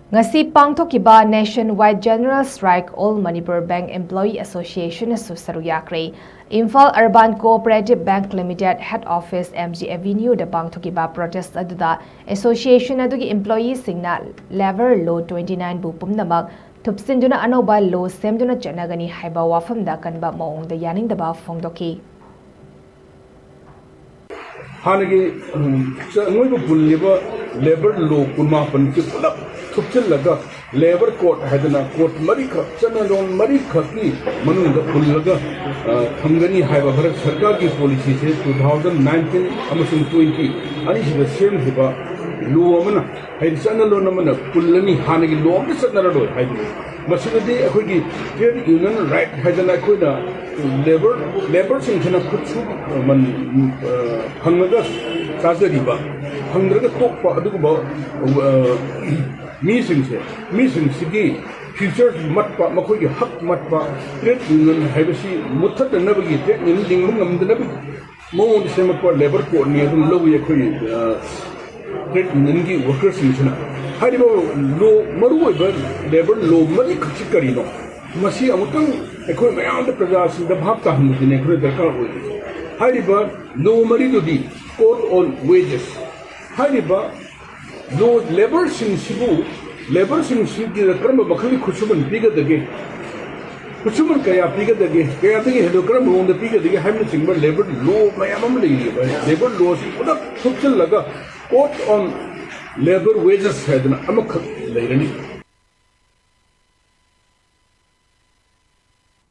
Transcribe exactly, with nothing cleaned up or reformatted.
ꯉꯁꯤ ꯄꯥꯡꯊꯣꯛꯈꯤꯕ Nationwide General Strike All Manipur Bank Employee Association ꯅꯁꯨ ꯁꯔꯨꯛ ꯌꯥꯈ꯭ꯔꯦ꯫ Imphal Urban Cooperative Bank Limited Head Office, M G Avenue ꯗ ꯄꯥꯡꯊꯣꯛꯈꯤꯕ protest ꯑꯗꯨꯗ association ꯑꯗꯨꯒꯤ employee ꯁꯤꯡꯅ Labour Law twenty nine ꯕꯨ ꯄꯨꯝꯅꯃꯛ ꯊꯨꯞꯆꯤꯟꯗꯨꯅ ꯑꯅꯧꯕ law ꯁꯦꯝꯗꯨꯅ ꯆꯠꯅꯒꯅꯤ ꯍꯥꯏꯕ ꯋꯥꯐꯝꯗ ꯑꯀꯟꯕ ꯃꯑꯣꯡꯗ ꯌꯥꯅꯤꯡꯗꯕ ꯐꯣꯡꯗꯣꯛꯈꯤ꯫ ꯍꯥꯟꯅꯒꯤ ꯎꯝ, ꯆ- ꯃꯣꯏꯕꯨ ꯄꯨꯜꯂꯤꯕ Labour Law ꯀꯨꯟꯃꯥꯄꯟꯁꯤ ꯄꯨꯂꯞ ꯊꯨꯞꯆꯤꯜꯂꯒ Labour Code ꯍꯥꯏꯗꯅ code ꯃꯔꯤꯈꯛ, ꯆꯠꯅꯂꯣꯟ ꯃꯔꯤꯈꯛꯀꯤ ꯃꯅꯨꯡꯗ ꯄꯨꯜꯂꯒ ꯑ, ꯊꯝꯒꯅꯤ ꯍꯥꯏꯕ ꯚꯥꯔꯠ ꯁꯔꯀꯥꯔꯒꯤ policy ꯁꯦ two thousand nineteen ꯑꯃꯁꯨꯡ twenty ꯑꯅꯤꯁꯤꯗ ꯁꯦꯝꯈꯤꯕ law ꯑꯃꯅ, ꯍꯥꯏꯗꯤ ꯆꯠꯅꯂꯣꯟ ꯑꯃꯅ ꯄꯨꯜꯂꯅꯤ, ꯍꯥꯟꯅꯒꯤ law ꯑꯝꯇ ꯆꯠꯅꯔꯔꯣꯏ ꯍꯥꯏꯕꯅꯤ꯫ ꯃꯁꯤꯗꯗꯤ ꯑꯩꯈꯣꯏꯒꯤ trade union right ꯍꯥꯏꯗꯅ ꯑꯩꯈꯣꯏꯅ labour, labourꯁꯤꯡꯁꯤꯅ ꯈꯨꯠꯁꯨ ꯃꯟ ꯑ, ꯐꯪꯉꯒ ꯆꯥꯖꯔꯤꯕ, ꯐꯪꯗ꯭ꯔꯒ ꯇꯣꯛꯄ ꯑꯗꯨꯒꯨꯝꯕ ꯑ, ꯃꯤꯁꯤꯡꯁꯦ, ꯃꯤꯁꯤꯡꯁꯤꯒꯤ future ꯃꯠꯄ, ꯃꯈꯣꯏꯒꯤ ꯍꯛ ꯃꯠꯄ, trade union ꯍꯥꯏꯕꯁꯤ ꯃꯨꯠꯊꯠꯅꯅꯕꯒꯤ, trade union ꯂꯤꯡꯕ ꯉꯝꯗꯅꯕꯒꯤ ꯃꯑꯣꯡꯗ ꯁꯦꯝꯃꯛꯄ Labour Codeꯅꯤ ꯑꯗꯨꯝ ꯂꯧꯏ ꯑꯩꯈꯣꯏ ꯑ, trade unionꯒꯤ workerꯁꯤꯡꯁꯤꯅ꯫ ꯍꯥꯏꯔꯤꯕ law, ꯃꯔꯨꯑꯣꯏꯕ Labour Law ꯃꯔꯤꯈꯛꯁꯤ ꯀꯔꯤꯅꯣ? ꯃꯁꯤ ꯑꯃꯨꯛꯇꯪ ꯑꯩꯈꯣꯏ ꯃꯌꯥꯝꯗ, ꯄ꯭ꯔꯖꯥꯁꯤꯡꯗ ꯚꯥꯞ ꯇꯥꯍꯟꯕꯁꯤꯅꯤ ꯑꯩꯈꯣꯏꯅ ꯗꯔꯀꯥꯔ ꯑꯣꯏꯔꯤꯁꯦ꯫ ꯍꯥꯏꯔꯤꯕ law ꯃꯔꯤꯗꯨꯗꯤ code on wages꯫ ꯍꯥꯏꯔꯤꯕ law, labourꯁꯤꯡꯁꯤꯕꯨ, labourꯁꯤꯡꯁꯤꯒꯤꯗ ꯀꯔꯝꯕ ꯃꯈꯜꯒꯤ ꯈꯨꯠꯁꯨꯃꯟ ꯄꯤꯒꯗꯒꯦ, ꯈꯨꯠꯁꯨꯃꯟ ꯀꯌꯥ ꯄꯤꯒꯗꯒꯦ, ꯀꯌꯥꯗꯒꯤ ꯍꯦꯟꯅ ꯀꯔꯝꯕ ꯃꯑꯣꯡꯗ ꯄꯤꯒꯗꯒꯦ ꯍꯥꯏꯕꯅꯆꯤꯡꯕ Labour Law ꯃꯌꯥꯝ ꯑꯃ ꯂꯩꯔꯤꯕ꯫ Labour Lawꯁꯤ ꯄꯨꯂꯞ ꯊꯨꯞꯆꯤꯜꯂꯒ code on labour wages ꯍꯥꯏꯗꯅ ꯑꯃꯈꯛ ꯂꯩꯔꯅꯤ꯫